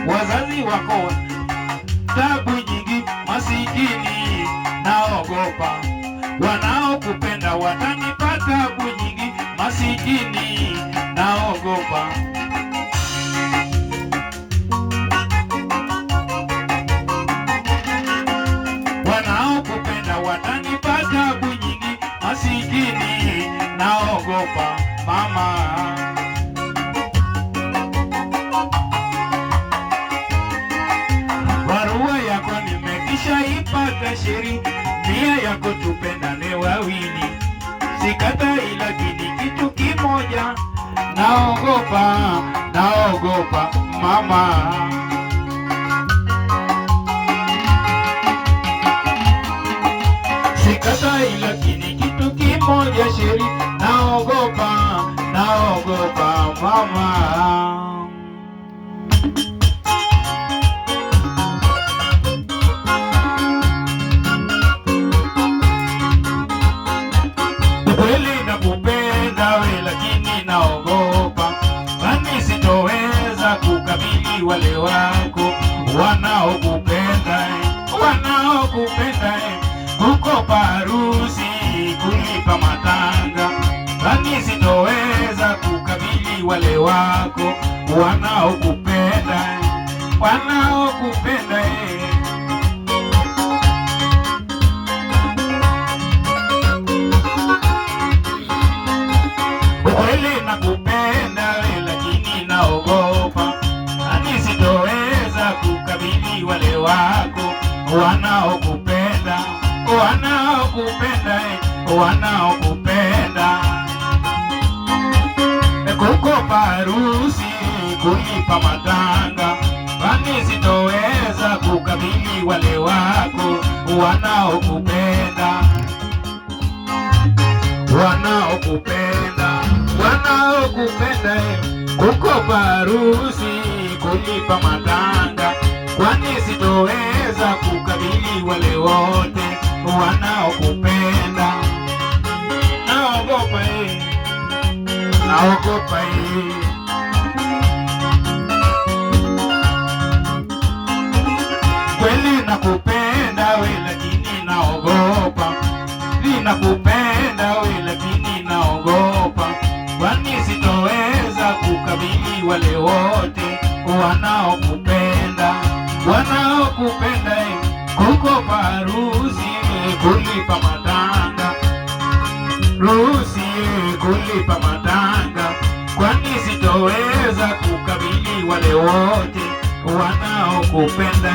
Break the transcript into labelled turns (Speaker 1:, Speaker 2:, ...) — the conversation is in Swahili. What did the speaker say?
Speaker 1: Wazazi wako tabu nyingi, masikini naogopa. Wanaokupenda watanipa tabu nyingi, masikini naogopa. Wanaokupenda watanipa tabu nyingi, masikini naogopa mama. Barua yako nimekisha ipata sheri, nia yako tupendane wawili, sikatai lakini kitu kimoja naogopa, naogopa mama. Sikatai lakini kitu kimoja sheri, naogopa, naogopa mama. Kweli nakupenda we lakini naogopa, kwani sitoweza kukabili wale wako wanaokupenda, wanaokupenda kukopa harusi, kulipa matanga, kwani sitoweza kukabili wale wako wanaokupenda, wanaokupenda. Kweli nakupenda we lakini naogopa, kwani sitoweza kukabili wale wako wanaokupenda, wanaokupenda, wanaokupenda. Kukopa harusi, kulipa matanga, kwani sitoweza kukabili wale wako wanaokupenda, wanaokupenda, wanaokupenda. Kukopa harusi, kulipa matanga, kwani sitoweza kukabili wale wote wanaokupenda. Naogopa, naogopa. Kweli nakupenda we lakini naogopa, ninakupenda we lakini naogopa, kwani sitoweza kukabili wale wote wanaokupenda, wanaokupenda. Kukopa harusi, kulipa matanga, rusi kulipa matanga, kwani sitoweza kukabili wale wote wanaokupenda.